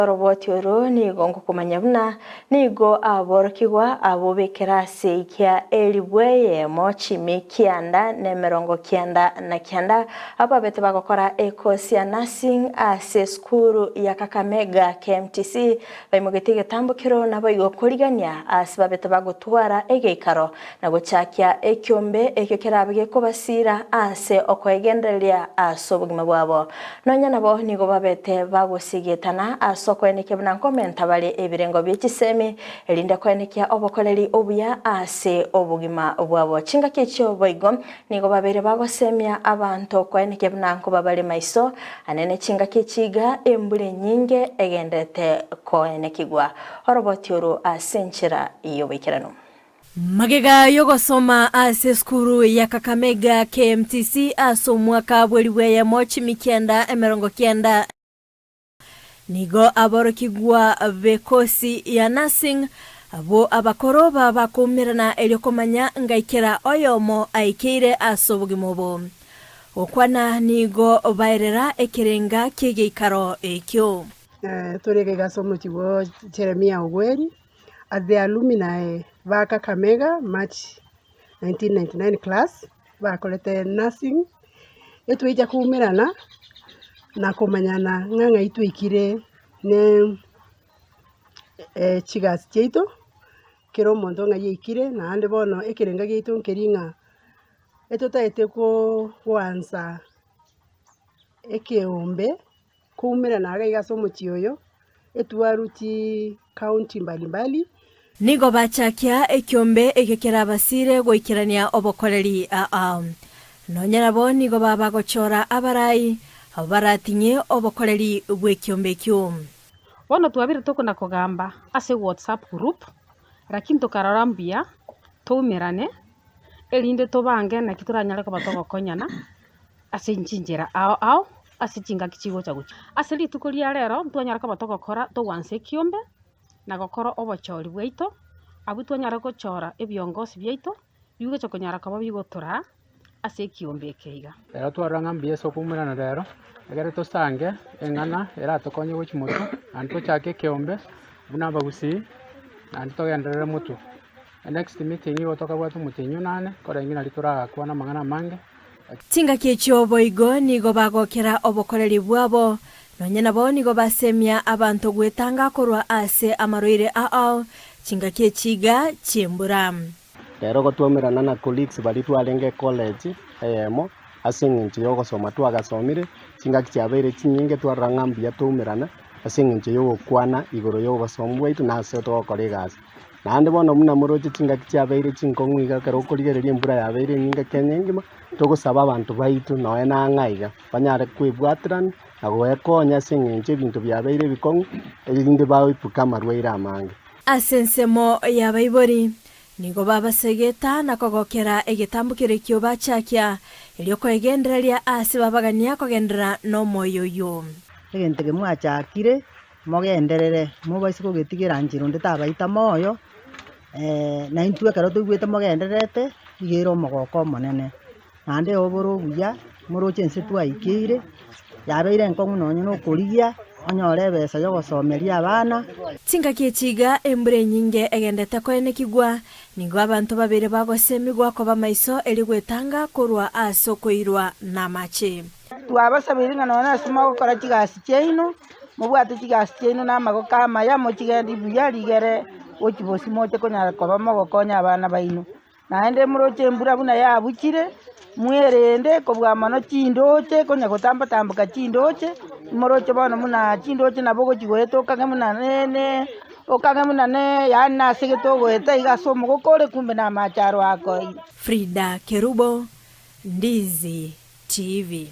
Oroboti oro nigo ngokomanya buna nigo aborokigwa abwo b'ekerasi kia elifu eyemo chimi kianda na emerongo kianda na kianda ababete bagokora ekosi ya nursing ase esukuru ya Kakamega KMTC baimogetie egetambokero naboigo korigania ase babete bagotwara egeikaro na gochakia ekiombe ekio kerabe gekobasiira ase okoegendereria ase obogima bwabo. Nonya nabo nigo babete bagosigetana ase okoenekia buna nkomenta bare ebirengo bie chisemi, erinde koenekia obokoreri obuya ase obogima bwabo. Chingaki echio boigo nigo babeire bagosemia abanto koenekia buna nkoba bare maiso anene chingaki echi iga embura enyinge egenderete koenekigwa oroboti oro ase enchera y'oboikeranu. Magega y'ogosoma ase esukuru ya Kakamega KMTC ase omwaka bw'elifu eyemo chimi kianda emerongo kianda, nigo aborokigwa b'ekosi ya Nursing abwo abakoro babakoumerana erio komanya ngai kera oyomo aikeire ase obogima obo. Gokwana nigo baerera ekerenga ki'egeikaro ekio. Tore iga ase omochie bwa Jeremia Ogweri. At the alumni ba Kakamega March 1999 class bakorete nursing, etwaicha koumerana na komanyana ng'a ng'ai twaikire ne chigasi chiaito, kera omonto ng'ai aikire naende bono ekerenga giaito nkeri ng'a etotaete koansa ekeombe. Koumerana iga iga ase omochie oyo, etwaru chicounty mbalimbali. Nigo bachakia ekiombe ekio kerabasiire goikerania obokoreri aa. Nonya nabo nigo baba bagochora abarai abwo barating'ie obokoreri bw'ekiombe ekio. Bono twabire tokona kogamba ase WhatsApp group, lakini tokarora mbuya toumerane erinde tobange naki toranyare koba togokonyana. Ase chinchera ao ao ase chingaki chigocha gochia. Ase rituko ria rero ntwanyara koba togokora togwansa ekiombe na gokora obochori bwaito, abwo twanyara gochora ebiongosi biaito bigocha konyara koba bigotoraa ase ekiombe eke iga. Rero twarora ng'a mbuya ase okoumerana rero, ekero tosange eng'ana eratokonye gochia motwe, naende tochake ekeombe buna abagusii, naende togenderere motwe. Enext meeting igo tokabwate omotienyi onane, koreng'ana naria torakwane amang'ana amange. Chingaki echio boigo nigo bagokera obokoreri bwabo, nonya nabo nigo basemia abanto gwetanga korwa ase amarwaire ao, chingaki echi iga chi'embura. Rero gotwomerana na colleagues baria twarenge ecollege eyemo, ase eng'encho ya ogosoma twagasomire, chingaki chiabeire chinyinge twarora ng'a mbuya twaumerana, ase eng'encho ya ogokwana igoro ya obosomi bwaito na ase togokora egasi. Naende bono buna moroche chingaki chiabeire chinkong'u iga ekero okorigereria embura yabeire enyinge Kenya engima, togosaba abanto baito nonya na ang'e iga, banyare kwebwaterania na goekonya ase eng'encho ebinto biabeire ebikong'u, erinde baepuke amarwaire amange. Ase ensemo y'abaibori, nigo babasegeta na kogokera egetambo keria ekio bachakia, erio koegendereria aase babagania kogenderera nomoyo oyio. Egento eke mwachakire Mogenderere, mobaise kogetigera nchera onde tabaita moyo, na intwe ekero toigwete mogendererete, nigo ere omogoko omonene. Naende obore obuya, moroche ense twaikeire, yabeire enkong'u nonye na okorigia, onyore ebesa ya ogosomeria abana. Chingaki echi iga embura enyinge egendete koenekigwa, nigo abanto babere bagosemigwa koba maiso erio gwetanga korwa ase okoirwa namache. Twabasabeire ng'a nonya ase mogokora chigasi chiaino, mobwate chigasi chiaino na amagoko amaya, mochigende buya rigere gochia bosio moche konyara koba mogokonya abana baino. Naende moroche embura buna yabuchire, mwerende kobua mono chindoche konya gotambatamboka chindoche, moroche bono buna chindoche nabo ogochi goeta okage buna nene okage buna ne yaani nase gete ogoeta iga ase omogoko ore kumbe na amache aro akoeire. Frida Kerubo, Ndizi TV.